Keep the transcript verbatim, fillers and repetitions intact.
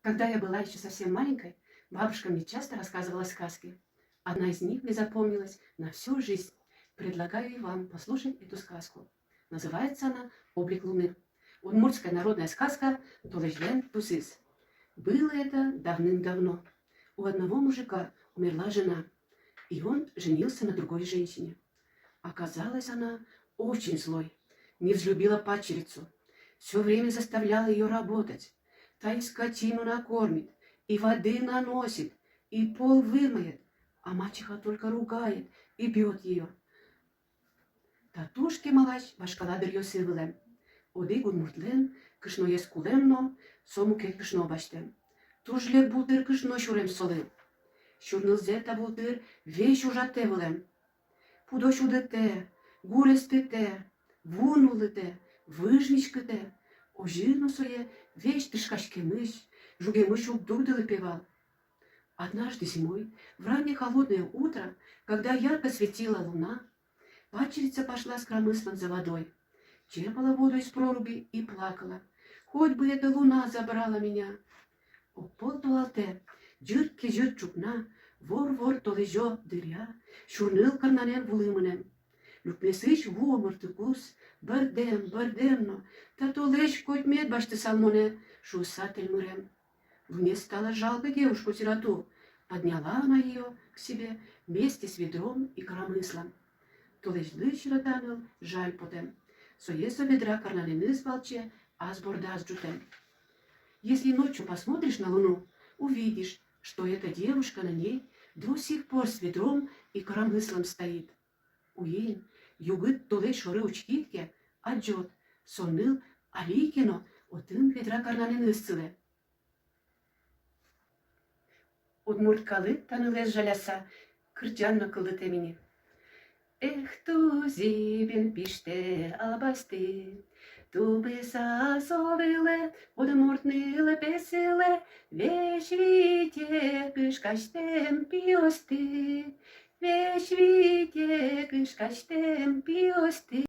Когда я была ещё совсем маленькой, бабушка мне часто рассказывала сказки. Одна из них мне запомнилась на всю жизнь. Предлагаю и вам послушать эту сказку. Называется она «Облик луны». Удмуртская народная сказка «Толэзьлэн тусыз». Было это давным-давно. У одного мужика умерла жена, и он женился на другой женщине. Оказалась она очень злой, не взлюбила падчерицу. Всё время заставляла её работать. Та и скотину накормит, и воды наносит, и пол вымоет, а мачеха только ругает и бьёт её. Та туж кемалась вашкала дыръёсы вылэм. Одӥг удмуртлэн кышноез кулэм но, со мукет кышно басьтэм. Туж лек бултыр кышно сюрем солы. Сюрнылзэ та бултыр весь ужатэ вылэм. Пудо сюдытэ, гур эстытэ, ву нуллытэ, выж миськытэ. Озьы но сое весь тышкаськемысь, жугемысь уг дугдылы, пе, вал. Однажды зимой, в раннее холодное утро, когда ярко светила луна, падчерица пошла с коромыслом за водой. Черпала воду из проруби и плакала: «Хоть бы эта луна забрала меня!» Огпол толалтэ, ӟырт-кезьыт ӵукна, вор-вор толэзё дыръя, сюрныл карнанэн вулы мынэм. Люкмесысь ву омыртыкуз бӧрдэм, бӧрдэм но: «Та толэзь коть мед басьтысал монэ», — шуыса тэльмырем. Луне стало жалко девушку-сироту. Подняла она её к себе вместе с ведром и коромыслом. Толэзьлы сирота ныл жаль потэм. Сое со ведра карнанэныз валче ас бордаз ӝутэм. Если ночью посмотришь на луну, увидишь, что эта девушка на ней до сих пор с ведром и коромыслом стоит. Уин, югыт толэзь шоры учкид ке, адӟод: со ныл али ке но отын ведра карнанэныз сылэ. Удмурт калык та нылэз жаляса кырӟан но кылдытэ ини. Эх, тузи бен пиштэ албасты, тубыса со вылэ удмурт нылпи сылэ, весь вите кышкасьтэм пиосты, весь вите кышкасьтэм пиосты.